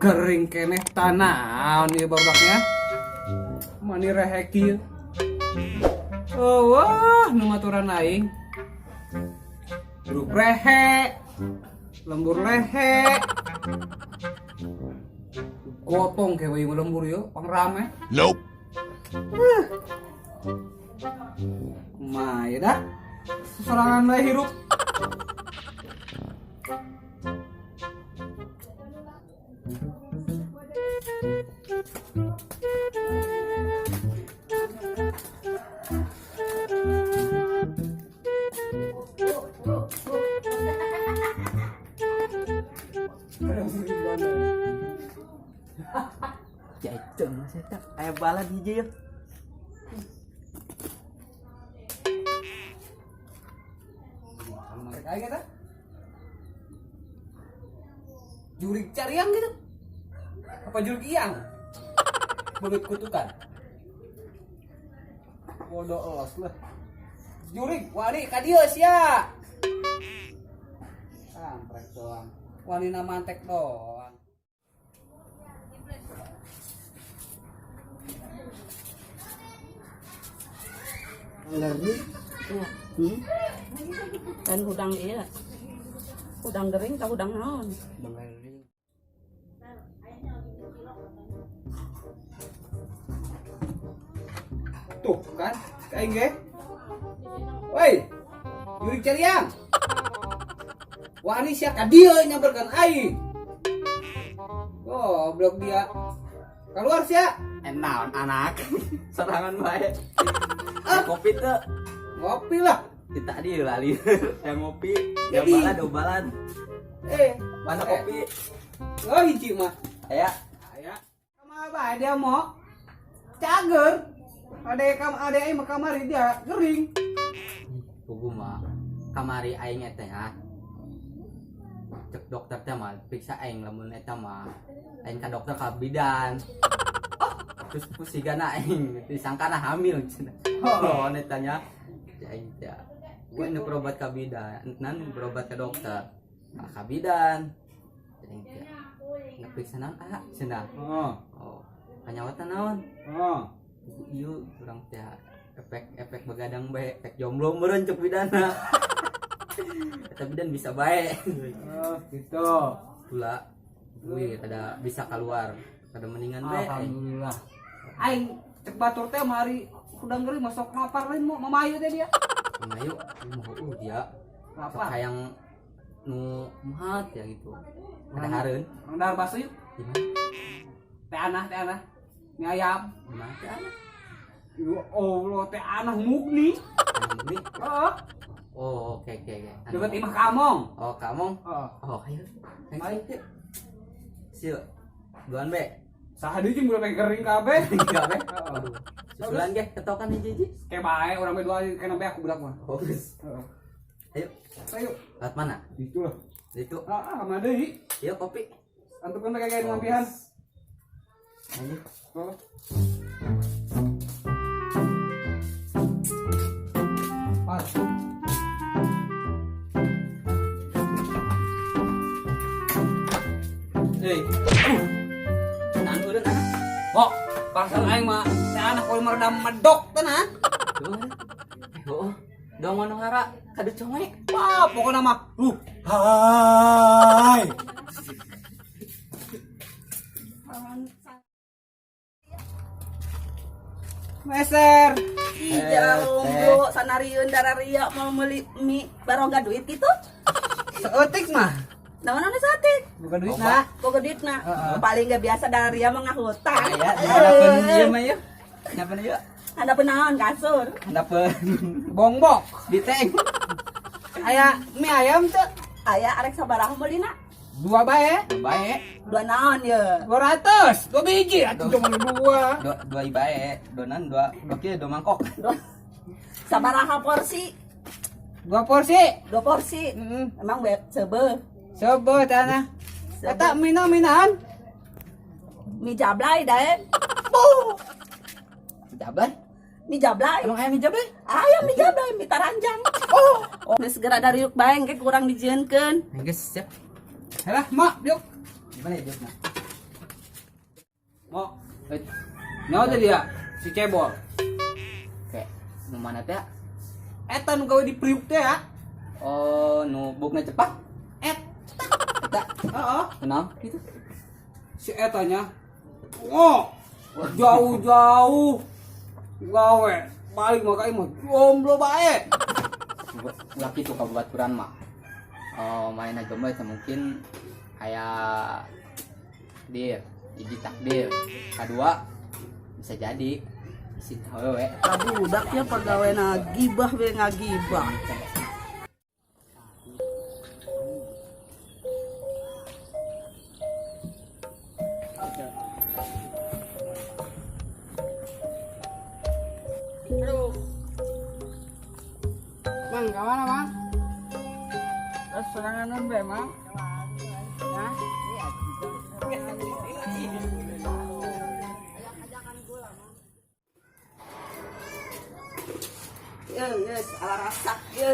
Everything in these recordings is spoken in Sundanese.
Gering keneh tanaon ieu babaknya. Mani rehek ieu. Oh, wah, nu maturan aing. Grup rehe. Lembur lehe. Gotong ke we lembur ieu, pangrame. Nope. Kumaha dah. Sesorangan bae hirup. Jajeng mas eta aya balad hiji yeuh. Mereka aing eta. Jurik cariang gitu. Apa jurik iang? Belut kutukan. Bodoh elos lah. Jurik, wani ka dieu sia. Kampret doang. Wani na mantek doang. Ngerti? Ya. Dan hudang iya. Hudang gering atau hudang naon? Tuh kan, kayak ge. Woi, jurik cariang. Wani sia ka dieu nyamperkeun aing. Goblok dia. Keluar sia. Naon anak. Sorangan bae. Kopi tuh. Ngopi lah. Di tadi lali. Yang ngopi, yang Jadi. balad, obalan. Mana kopi? Oh, hiji mah. Aya. Aya. Kumaha bae dia mau? Cager. Ade kam ade aing mah kamari dia gering. Pugu mah kamari aing eta ya. Cek dokter teh mah periksa aing lamun eta mah aing ka dokter ka bidan. Terus pusigana aing disangkana hamil cenah. Oh, eta nya. Aing teh. Gua nu berobat ka bidan, nan berobat ke dokter. Nah, ka bidan. Aing teh. Nu periksa naon ah cenah. Heeh. Oh, kanyawatan naon? Heeh. Ieu urang teh efek-efek begadang bae, efek jomblo meureun cek bidana. Eta bidan bisa bae. Oh, gitu. Pula wih ada bisa keluar, ada mendingan bae. Alhamdulillah. Aing cek batur teh mari hudang gering masuk lapar lain mau mamayu teh dia. Mamayu, mau dia. Sok Lapar. hayang nu muhat ya gitu. Ada hareun. Orang dahar bakso yuk. Gimana? Teh anah, teh anah. Mie ayam. Gimana teh anah? Ya Allah, teh anah mugni. Mugni. Heeh. Oh, oke oke oke. Deket imah kamong. Oh, kamong. Heeh. Oh, ayo. Ayo. Sil. Duan be. Saha deui jeung budak kering kabeh. Kabeh. Heeh. Aduh. Susulan ge ketokan hiji-hiji. Kayak bae urang berdua kena bae aku budak mah. Oh, geus. Heeh. Ayo. Ayo. Lewat mana? Itu lah. Itu. Ah, sama deui. Yuk kopi. Antukeun bae kayak ngampihan. Ayo. Oh. Pas. Hei. Tahan urut anak. Kok pasal aing mah teh anak kuwi meredam medok tenan. Oh, dong manohara kadu conge. Wah, pokoknya mah hai. Meser. Iya, jomblo sanarieun dararia mau meuli mie baroga duit gitu. Seeutik mah. Naon anu saeutik? Bukan duit nah. Boga duitna. Paling gak biasa dararia mah ngahutang. Ya, handapeun ieu mah ieu. Handapeun ieu. Handapeun naon kasur? Handapeun Bongbok. diteng. Aya mie ayam teu? Aya arek sabaraha meulina? Dua bae. Bae. Dua naon ye? 200, dua biji atuh cuma dua. Dua dua bae, donan dua dua kieu dua mangkok. Sabaraha porsi? Dua porsi. Dua porsi. Emang be seubeuh. Seubeuh tanah. Eta minum minaan. Mie jablay dae. Buh. Jablay? Mie jablay. Emang aya mie jablay? Aya mie jablay, mie taranjang. Oh. Geus segera dariuk bae engke kurang dijieunkeun. Geus siap. Halah, mak, yuk. Gimana ya, Jok? Mo, Eh, nyawa teh dia si cebol. Kayak nu mana teh? Eta nu gawe di Priuk teh ya. Oh, nu bukna cepak. Et, Eta heeh. kenal gitu. Si etanya. Oh, jauh-jauh gawe balik mah ka imah jomblo bae. Ulah kitu ka babaturan mah. Oh, main jomblo eta mungkin aya dir, hiji takdir. Kadua bisa jadi si awewe. Ka budak ya pegawai gibah we ngagibah. Aduh. Mang, ka mana, Mang? Terus sorangan be, Mang. Hah? Ye, geus ala rasak ye.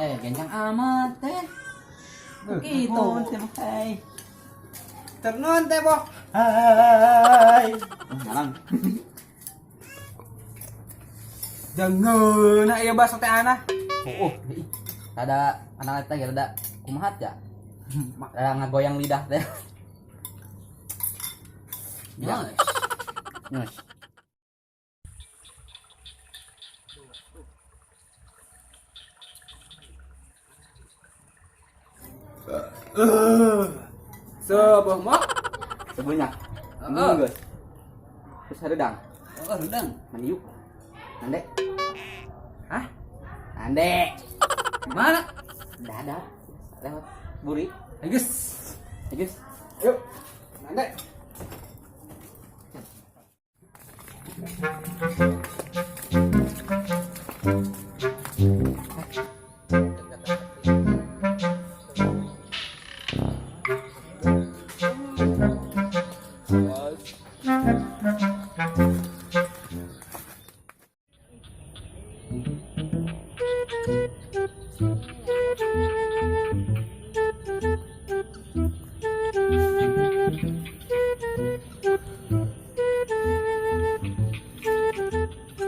Eh, gencang amat teh. Gitu. Hai. Ternuhun teh, Boh. Hai. Ngalang. Jangan ieu baso teh anah. Oh, ih. Rada anak eta ge rada kumaha ya? Rada ngagoyang lidah teh. Ya. Nice. Sebuah mah. Sebanyak. Heeh. Geus. Terus hareudang. Oh, rendang. Mandi yuk. Nande. Hah? Nande. Mana? Udah ada. Lewat buri. Ayo, geus. Ayo, guys. Yuk. Nande.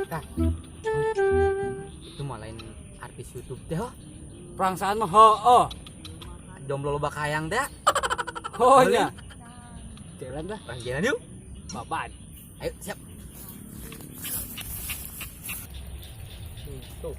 Tah. Itu mah lain artis YouTube teh. Oh. Perangsaan mah heueuh. Jomblo loba kayang teh. Oh nya. Jalan dah. Orang jalan yuk. Babat. Ayo, siap. Tuh.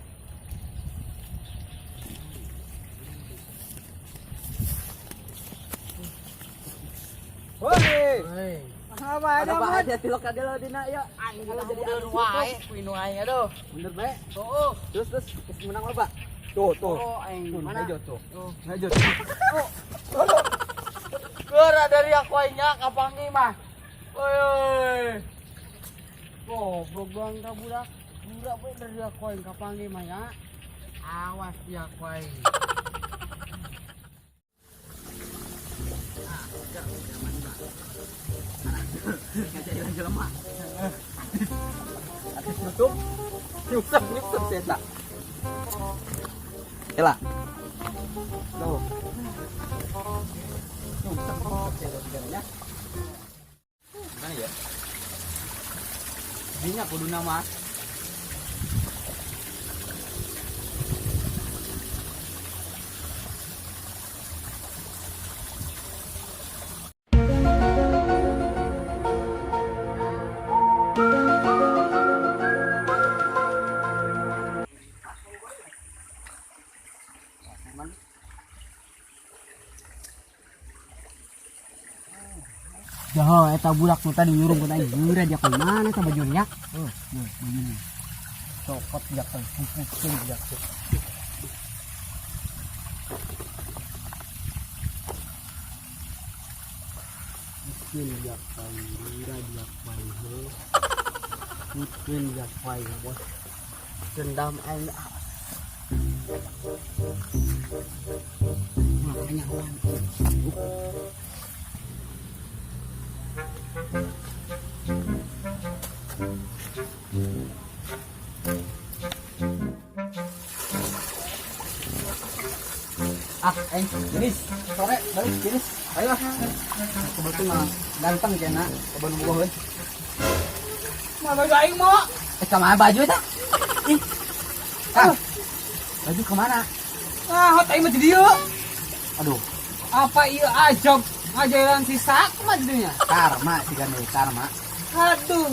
Woi. Apa ada Apa mah? aja tilok kagak dina ya. Kalau jadi artis wae, kuinu aing aduh. Bener bae. Oh, terus terus geus menang loba. Tuh, tuh. Oh, aing Tuh, mana? hejo tuh. Hejo. Geura dari aku aingnya kapangi mah. Woi. Woi. Goblok bang ka budak. Budak we dari aku aing kapangi mah ya. Awas dia aku aing. Ngajarin jelema. Artis YouTube. Nyungsep nyungsep si eta. Ela. Tuh. Nyungsep nyungsep si eta sebenarnya. Gimana ya? Dinya kudu nama. Jaho eta budak nu tadi nyurung ku aing geura dia ka mana eta bajunya? Heuh, bajunya. Copot dia kan pupuskeun dia. Mungkin dia paling geura dia paling heuh. Mungkin dia paling bos. Dendam aing. Makanya uang. Ah, aing jenis. Sore balik jenis. Ayo lah. Kebetulan mah ganteng cenah, kebun buah euy. Mana baju aing mau? Eh, kemana baju eta? Ih. Ah. Baju kemana? Ah, hot aing mah di dieu. Aduh, Apa ieu ajab ngajaran si Sakma jadinya? Karma sih kan karma. Aduh.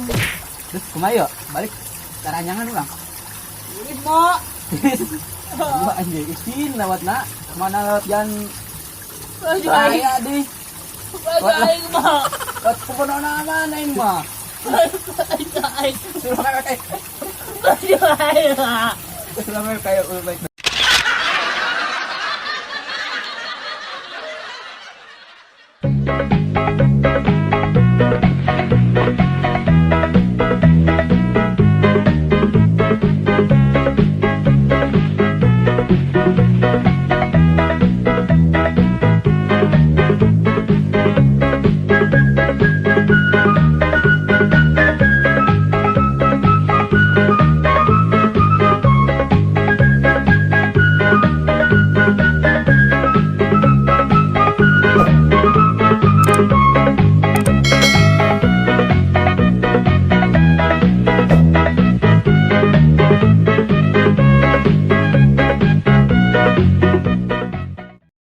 Terus kumaha yuk? Balik karanyangan urang. Ini mau. Dua anjing isin lewatna. Kemana lewat jalan Baju aing. raya deh. Baju aing mau. Lewat kebun aman aing mah. Baju aing. Suruh kayak Baju aing. Suruh kayak baik.